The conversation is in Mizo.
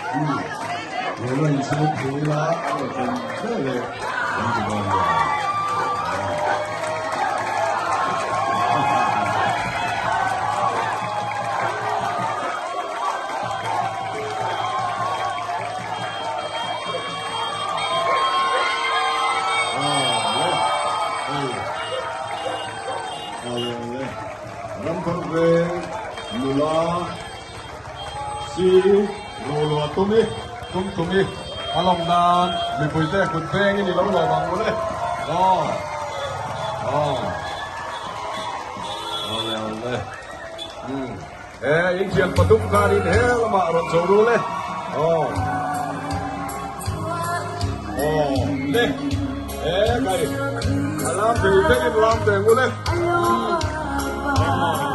Lo la inchhung thei ila a rawn thlen hle leh kan ti dawn nia. Ramthar veng nula si Roluah tum i tum tum i a lawm nan mipui te kut veng in i lo lawm ang mawle aw aw awle awle umm he in thian pathum khan in he lamah rawn chho rul e aw aw le he kai a lam thei vek in lam teh ang ule aw.